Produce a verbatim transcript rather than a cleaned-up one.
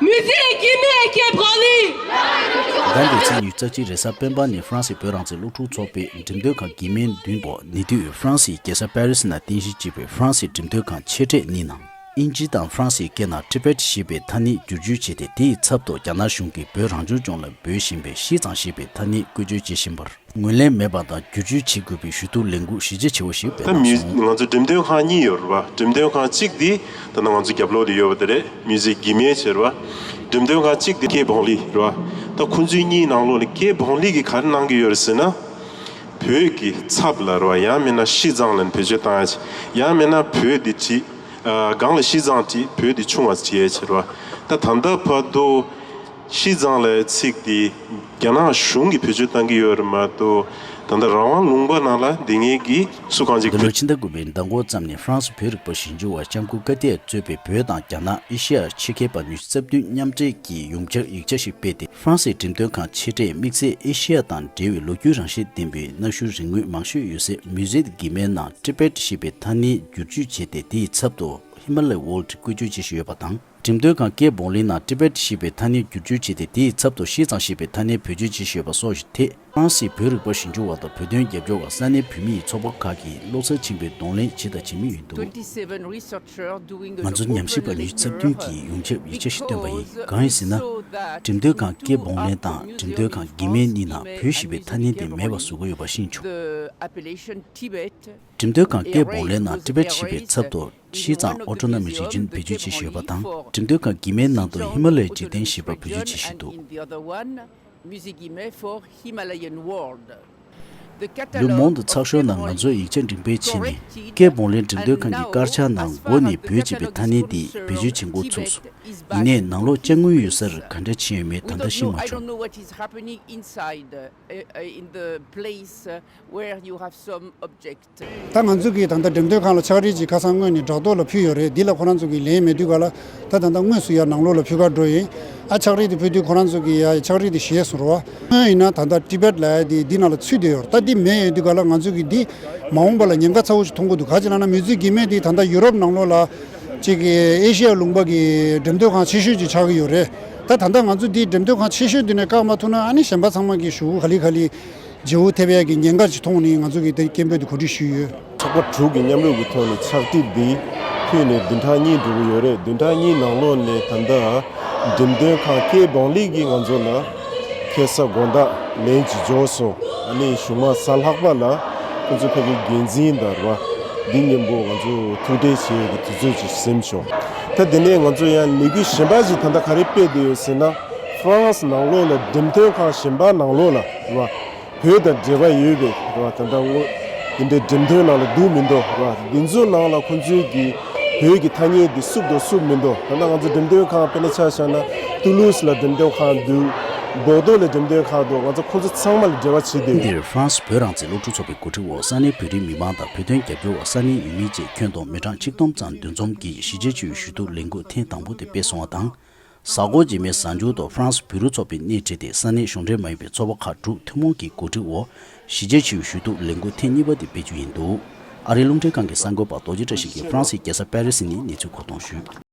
Musée Guimet Quai Branly. ཟླ་འདིའི་ཚེས་ཉི་ཤུ་རྩ་གཅིག་རེས་གཟའ་སྤེན་པ་ཉིན་ཧྥ་རན་སིའི་བོད་རང་བཙན་སློབ་ཕྲུག་ཚོགས་པའི་འགྲེམས་སྟོན་ཁང་གི་མའི་མདུན་དུ་ཉེ་དུས་ཧྥ་རན་སིའི་རྒྱལ་ས་པེ་རི་སི་ནང་རྟེན་གཞི་བྱས་པའི་ཧྥ་རན་སིའི་འགྲེམས་སྟོན་ཁང་ཆེ་གྲས་གཉིས་ནང་། དབྱིན་ཇི་དང་ཧྥ་རན་སིའི་སྐད་ནང་Tibet ཞེས་པའི་ཐ་སྙད་བསྒྱུར་བཅོས་བྱས་ཏེ། དེའི་ཚབ་ཏུ་རྒྱ་ནག་གཞུང་གིས་བོད་རང་སྐྱོང་ལྗོངས་ལ་འབོད་བཞིན་པའི་ཤི་ཙང་ཞེས་པའི་ཐ་སྙད་བཀོལ་སྤྱོད་བྱེད་བཞིན་པར། ངོས་ལེན་མེད་པ་དང་བསྒྱུར་བཅོས་བྱེད་དགོས་པའི་ཞུ་གཏུག་ལས་འགུལ་གཞི་རྒྱ་ཆེ་བ་ཞིག་སྤེལ་ད་གནང་མི་སོང་། ང་ཚོ་འགྲེམས་སྟོན་ཁང་གཉིས་ཡོད་རེད་བ། འགྲེམས་སྟོན་ཁང་གཅིག་དེ་ད་ལྟ་ང་ཚོ་རྒྱབ་ལོགས་ལ་ཡོད་པ་དེ་རེད། མིའུ་ཟི་ཡམ་གྱི་མའི་ཆེ་རེད་བ། འགྲེམས་སྟོན་ཁང་གཅིག་དེ་ཀེ་བོང་ལི་རེད་བ། ད་ཁོང་ཚོའི་གཉིས་ནང་ལོགས་ལ་ཀེ་བོང་ལི་གིས་ག་རེ་གནང་གི་ཡོད་རེད་ཟེར་ན། བོད་ཀྱི་ཚབ་ལ་རེད་བ། ཡང་མིན་ན་ཤི་ཙང་ལ་བེད་སྤྱོད་བཏང་ཡ་ཆེ། ཡང་མིན་ན་བོད་དེ་བྲིས། ཨ། སྒང་ལ་ཤི་ཙང་བྲིས། བོད་དེ་ཆུང་བ་བྲིས་ཡ་ཆེ་རེད་བ། ད་ད་ལྟ་བར་དུ། ཤི་ཙང་ལའི་ཚིག་དེ་རྒྱ་ནག་གཞུང་གིས་བེད་སྤྱོད་བཏང་གི་ཡོད་རེད་མ་གཏོགས། ད་ལྟ་རང་དབང་ལུང་པ་ནང་ལ་བསྡད་མཁན་གྱི་སུ་གང་ཅིག་འདི་ལོའི་ཕྱི་ཟླ་དགུ་པའི་ཟླ་འགོ་ཙམ་ནས་ཧྥ་རན་སི་བོད་རིག་པ་ཞིབ་འཇུག་པ་ལྕམ་སྐུ་ཀ་ཏི་ཡ་གཙོས་པའི་བོད་དང་རྒྱ་ནག་ཨེ་ཤེ་ཡ་ཆེད་མཁས་པ་ཉི་ཤུ་རྩ་བདུན་མཉམ་འབྲེལ་གྱིས་ཡོངས་ཁྱབ་ཡིག་ཆ་ཞིག་སྤེལ་ཏེ། ཧྥ་རན་སིའི་འགྲེམས་སྟོན་ཁང་ཆེ་གྲས་དམིགས་བསལ་ཨེ་ཤེ་ཡ་དང་འབྲེལ་བའི་ལོ་རྒྱུས་རང་བཞིན་ལྡན་པའི་གནའ་ཤུལ་རིན་དངོས་མང་ཤོས་ཡོད་སའི་མིའུ་ཟི་ཡམ་གྱི་མའི་ནང་Tibet ཞེས་པའི་ཐ་སྙད་བསྒྱུར་བཅོས་བྱས་ཏེ། དེའི་ཚབ་ཏུ་Himalaya World བཀོལ་སྤྱོད་བྱེད་བཞིན་ཡོད་པ་དང་། འགྲེམས་སྟོན་ཁང་ཀེ་བོང་ལི་ནང་Tibet ཞེས་པའི་ཐ་སྙད་བསྒྱུར་བཅོས་བྱས་ཏེ། དེའི་ཚབ་ཏུ་ཤི་ཙང་ཞེས་པའི་ཐ་སྙད་བེད་སྤྱོད་བྱེད་བཞིན་ཡོད་པ་སོགས་ཤིག་ཐད། ཧྥ་རན་སིའི་བོད་རིག་པ་ཞིབ་འཇུག་པ་དང་བོད་དོན་རྒྱབ་སྐྱོར་བ་ས་གནས་བོད་མིའི་ཚོགས་པ་ཁག་གིས་བློ་འཚབ་ཆེན་པོས་གདོང་ལེན་བྱས་དང་བྱེད་མུས་ཡིན་འདུག་ང་ཚོ་ཉམས་ཞིབ་པ་ཉི་ཤུ་རྩ་བདུན་གྱིས་ཡོངས་ཁྱབ་ཡིག་ཆ་ཞིག་བཏོན་པ་ཡིན། གང་ཡིན་ཟེར་ན། འགྲེམས་སྟོན་ཁང་ཀེ་བོང་ལེན་དང་འགྲེམས་སྟོན་ཁང་གི་མའི་གཉིས་ནང་བོད་ཞེས་པའི་ཐ་སྙད་དེ་མེད་པ་བཟོ་གི་ཡོད་པ་ཤེས་བྱུང་། འགྲེམས་སྟོན་ཁང་ཀེ་བོང་ལེན་ནང་Tibet ཞེས་པའི་ཚབ་ཏུ། ཤི་ཙང་Autonomous Region བེད་སྤྱོད་བྱེད་བཞིན་ཡོད་པ་དང་། འགྲེམས་སྟོན་ཁང་གི་མའི་ནང་དུ་ཧི་མ་ལ་ཡའི་འཇིག་རྟེན་ཞེས་པ་བེད་སྤྱོད་བྱེད་བཞིན་འདུག Le Monde ཚགས་ཤོག་ནང་ང་ཚོས་ཡིག་ཆ་འགྲེམས་སྤེལ་བྱས་ནས། ཀེ་བོང་ལེན་འགྲེམས་སྟོན་ཁང་གི་དཀར་ཆག་ནང་མགོ་ནས་བོད་ཅེས་པའི་ཐ་སྙད་འདི་བེད་སྤྱོད་བྱེད་འགོ་ཚུགས་སོང་། ཡིན་ནའི་ནང་ལོགས་ཅ་དངོས་ཡོད་སར་ག་འདྲ་ཕྱིན་ཡོད་མེད་ད་ལྟ་ཤེས་མ་བྱུང་། ད་ང་ཚོ་གིས་ད་ལྟ་འགྲེམས་སྟོན་ཁང་ལ་ཕྱག་བྲིས་ཅིག་ཁ་སང་སྔོན་ནས་སྦྲག་ཐོག་ལ་ཕུལ་ཡོད་རེད། འདི་ལ་ཁོ་རང་ཚོ་གིས་ལན་མེད་དུས་ག་ལ། ད་ད་ལྟ་དངོས་སུ་ཡར་ནང་ལོགས་ལ་ཕུལ་ག་འགྲོ་ཡིན། ཨ་ཕྱག་བྲིས་དེ་ཕུལ་དུས་ཁོ་རང་ཚོ་གིས་ཡ་ཕྱག་བྲིས་དེ་ཞེས་གསུངས་རོ། སྔོན་ཡིན་ན་ད་ལྟ་Tibet ལབ་ཡ་དེ་འདི་ནང་ལ་ཚུད་བསྡད་ཡོད་རེད། ད་འདི་མེད་ཡོད་དུས་ག་ལ་ང་ཚོ་གིས་འདི་མ་འོངས་པ་ལ་ཉེན་ཁ་ཚ་བོ་ཞིག་མཐོང་གི་འདུག་ག་ཅི་ལབ་ན་མིའུ་ཟི་ཡམ་གྱི་མའི་དེ་ད་ལྟ་ཡུ་རོབ་ནང་ལོགས་ལ་ཅིག་གི་ཨེ་ཤི་ཡ་ལུང་པ་གི་འགྲེམས་སྟོན་ཁང་ཆེ་ཤོས་ཅིག་ཆགས་ཀྱི་ཡོད་རེད། ད་ད་ལྟ་ང་ཚོ་འདི་འགྲེམས་སྟོན་ཁང་ཆེ་ཤོས་འདི་ནས་བཀག་མ་ཐུབ་ན་ཨ་ནི་གཞན་པ་ཚང་མ་གི་ཞུ་ག་ལི་ག་ལི། བརྗེ་བོ་ཐེབས་ཡག་གི་ཉེན་ཁ་ཅིག་མཐོང་ནས་ང་ཚོ་གིས་དེ་སྐད་འབོད་དེ་གོ་སྒྲིག་ཞུས་ཡོད། ཚོགས་པ་དྲུག་གི་མཉམ་རུབ་ཀྱི་ཐོག་ནས་ཕྱག་བྲིས་འདི་ཕུལ་ནས་བདུན་ཕྲག་གཉིས་འགྲོ་གི་ཡོད་རེད། བདུན་ཕྲག་གཉིས་ནང་ལོགས་ནས་ད་ལྟ་འགྲེམས་སྟོན་ཁང་ཀེ་བོང་ལི་གིས་ང་ཚོ་ལ་ཁ་སང་དགོང་དག་ལན་ཅིག་འབྱོར་སོང་། ཨ་ནི་གཞུག་མ་གཟའ་ལྷག་པ་ལ་ཁོང་ཚོ་ཕ་གི་འགན་འཛིན་དང་རེད་བ། འདི་མཉམ་པོ་ང་ཚོ་ཐུག་འཕྲད་བྱེད་ཡག་གི་དུས་ཚོད་ཅིག་ཟིན་བྱུང་། ད་དེ་ནས་ང་ཚོ་ཡང་ལས་འགུལ་གཞན་པ་ཅིག་ད་ལྟ་ག་རེ་སྤེལ་བསྡད་ཡོད་ཟེར་ན། ཧྥ་རན་སི་ནང་ལོགས་ལ་འགྲེམས་སྟོན་ཁང་གཞན་པ་ནང་ལོགས་ལ་རེད་བ། བོད་དང་འབྲེལ་བ་ཡོད་པའི་རེད་བ། ད་ལྟ་དངོས་འདི་འདྲའི་འགྲེམས་སྟོན་ནང་ལ་འདུག་མི་འདུག་རེད་བ། འདི་ཚོ་ནང་ལ་ཁོང་ཚོས་ཀྱི་བོད་ཀྱི་ཐ་སྙད་འདི་བསུབ་འདུག་བསུབ་མི་འདུག་ད་ལྟ་ང་ཚོ་འགྲེམས་སྟོན་ཁང་དཔེར་ན་ཆ་བཞག་ན་ཏུ་ལུ་སི་ལ་འགྲེམས་སྟོན་ཁང་འདུག་བོག་ཏོ་ལ་འགྲེམས་སྟོན་ཁང་འདུག་ང་ཚོ་ཁོང་ཚོ་ཚང་མ་ལ་འབྲེལ་བ་བྱེད་བསྡད་ཡོད། འདིར་ཧྥ་རན་སི་བོད་རང་བཙན་སློབ་ཕྲུག་ཚོགས་པའི་གོ་སྒྲིག་འོག་ས་གནས་བོད་རིགས་མི་མང་དང་བོད་དོན་རྒྱབ་སྐྱོར་བ་ས་གནས་ཡུལ་མི་བཅས་ཁྱོན་བསྡོམས་མི་གྲངས་ཆིག་སྟོང་ཙམ་འདུ་འཛོམས་ཀྱིས་གཞིས་བྱེས་ཆེད་ཞུ་གཏུག་ལས་འགུལ་ཐེངས་དང་པོ་དེ་སྤེལ་སོང་བ་དང་། གཟའ་འཁོར་རྗེས་མའི་གཟའ་མཇུག་ཏུ་ཧྥ་རན་སི་བོད་རིགས་ཚོགས་པའི་སྣེ་ཁྲིད་དེ་ས་གནས་གཞུང་འབྲེལ་མ་ཡིན་པའི་ཚོགས་པ་ཁག་དྲུག་ཐུན་མོང་གི་གོ་སྒྲིག་འོག་གཞིས་བྱེས་ཆེད་ཞུ་གཏུག་ལས་འགུལ་ཐེངས་གཉིས་པ་དེ་སྤེལ་རྒྱུ་ཡིན་འདུག་ཨ་རིའི་རླུང་འཕྲིན་ཁང་གི་གསར་འགོད་པ་རྡོ་རྗེ་བཀྲ་ཤིས་ཀྱིས་ཧྥ་རན་སིའི་རྒྱལ་ས་པེ་རི་སི་ནས་གནས་ཚུལ་མཁོ་གཏོང་ཞུས།